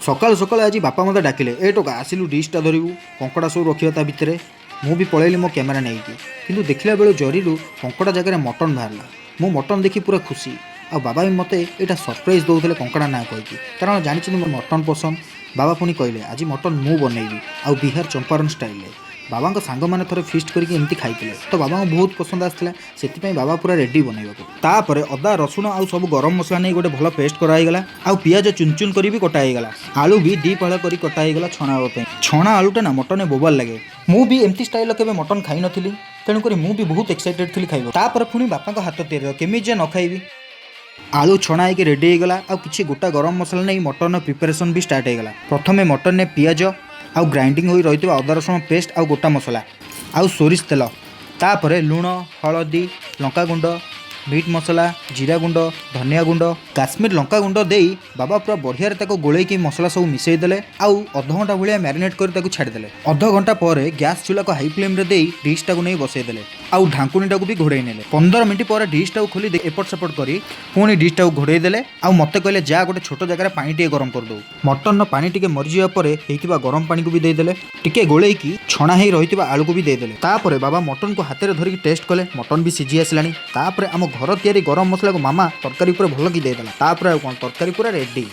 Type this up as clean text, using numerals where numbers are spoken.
ସକାଳୁ ସକାଳୁ ଆଜି ବାପା ମୋତେ ଡାକିଲେ, "ଏ ଟୋକା, ଆସିଲୁ, ଡିଶ୍ଟା ଧରିବୁ, କଙ୍କଡ଼ା ସବୁ ରଖିବା ତା ଭିତରେ।" ମୁଁ ବି ପଳେଇଲି ମୋ କ୍ୟାମେରା ନେଇକି। କିନ୍ତୁ ଦେଖିଲା ବେଳୁ ଜରିରୁ କଙ୍କଡ଼ା ଜାଗାରେ ମଟନ୍ ବାହାରିଲା। ମୁଁ ମଟନ୍ ଦେଖି ପୁରା ଖୁସି। ଆଉ ବାବା ବି ମୋତେ ଏଇଟା ସରପ୍ରାଇଜ୍ ଦେଉଥିଲେ କଙ୍କଡ଼ା ନାଁ କହିକି, କାରଣ ଜାଣିଛନ୍ତି ମୋ ମଟନ୍ ପସନ୍ଦ। ବାବା ପୁଣି କହିଲେ, "ଆଜି ମଟନ୍ ମୁଁ ବନେଇବି ଆଉ ବିହାର ଚମ୍ପାରନ୍ ଷ୍ଟାଇଲରେ।" ବାବାଙ୍କ ସାଙ୍ଗମାନେ ଥରେ ଫିଷ୍ଟ କରିକି ଏମିତି ଖାଇଥିଲେ ତ ବାବାଙ୍କୁ ବହୁତ ପସନ୍ଦ ଆସିଥିଲା। ସେଥିପାଇଁ ବାବା ପୁରା ରେଡ଼ି ବନେଇବାକୁ। ତାପରେ ଅଦା, ରସୁଣ ଆଉ ସବୁ ଗରମ ମସଲା ନେଇ ଗୋଟେ ଭଲ ପେଷ୍ଟ କରାହେଇଗଲା। ଆଉ ପିଆଜ ଚୁନ ଚୁନ କରି ବି କଟା ହେଇଗଲା। ଆଳୁ ବି ଦି ଫାଳ କରି କଟା ହେଇଗଲା ଛଣା ହେବା ପାଇଁ। ଛଣା ଆଳୁଟା ନା ମଟନରେ ବୋବାଲ ଲାଗେ। ମୁଁ ବି ଏମିତି ଷ୍ଟାଇଲର କେବେ ମଟନ୍ ଖାଇନଥିଲି, ତେଣୁକରି ମୁଁ ବି ବହୁତ ଏକ୍ସାଇଟେଡ୍ ଥିଲି ଖାଇବାକୁ। ତାପରେ ପୁଣି ବାପାଙ୍କ ହାତ ତିଆରିର କେମିତି ଯେ ନ ଖାଇବି? ଆଳୁ ଛଣା ହେଇକି ରେଡ଼ି ହେଇଗଲା। ଆଉ କିଛି ଗୋଟା ଗରମ ମସଲା ନେଇ ମଟନର ପ୍ରିପାରେସନ୍ ବି ଷ୍ଟାର୍ଟ ହେଇଗଲା। ପ୍ରଥମେ ମଟନରେ ପିଆଜ ଆଉ ଗ୍ରାଇଣ୍ଡିଙ୍ଗ ହୋଇ ରହିଥିବା ଅଦା ରସୁଣ ପେଷ୍ଟ ଆଉ ଗୋଟା ମସଲା ଆଉ ସୋରିଷ ତେଲ, ତାପରେ ଲୁଣ, ହଳଦୀ, ଲଙ୍କାଗୁଣ୍ଡ, ମିଟ୍ ମସଲା, ଜିରା ଗୁଣ୍ଡ, ଧନିଆ ଗୁଣ୍ଡ, କାଶ୍ମୀର ଲଙ୍କା ଗୁଣ୍ଡ ଦେଇ ବାବା ପୁରା ବଢ଼ିଆରେ ତାକୁ ଗୋଳେଇକି ମସଲା ସବୁ ମିଶାଇ ଦେଲେ ଆଉ ଅଧଘଣ୍ଟା ଭଳିଆ ମ୍ୟାରିନେଟ୍ କରି ତାକୁ ଛାଡ଼ିଦେଲେ। ଅଧଘଣ୍ଟା ପରେ ଗ୍ୟାସ୍ ଚୁଲାକୁ ହାଇ ଫ୍ଲେମ୍ରେ ଦେଇ ଡିଶ୍ଟାକୁ ନେଇ ବସେଇ ଦେଲେ ଆଉ ଢାଙ୍କୁଣୀଟାକୁ ବି ଘୋଡ଼େଇ ନେଲେ। 15 ମିନିଟ୍ ପରେ ଡିଶ୍ଟାକୁ ଖୋଲି ଦେଇ ଏପଟ ସେପଟ କରି ପୁଣି ଡିଶ୍ଟାକୁ ଘୋଡ଼େଇ ଦେଲେ। ଆଉ ମୋତେ କହିଲେ, "ଯା, ଗୋଟେ ଛୋଟ ଜାଗାରେ ପାଣି ଟିକେ ଗରମ କରିଦେବୁ।" ମଟନର ପାଣି ଟିକେ ମରିଯିବା ପରେ ହେଇଥିବା ଗରମ ପାଣିକୁ ବି ଦେଇଦେଲେ। ଟିକେ ଗୋଳେଇକି ଛଣା ହେଇ ରହିଥିବା ଆଳୁକୁ ବି ଦେଇଦେଲେ। ତାପରେ ବାବା ମଟନକୁ ହାତରେ ଧରିକି ଟେଷ୍ଟ କଲେ। ମଟନ ବି ସିଝି ଆସିଲାଣି। ତାପରେ ଆମ ଘର ତିଆରି ଗରମ ମସଲାକୁ ମାମା ତରକାରୀ ଉପରେ ଭଲ କି ଦେଇଦେଲା। ତାପରେ ଆଉ କ'ଣ, ତରକାରୀ ପୁରା ରେଡ଼ି।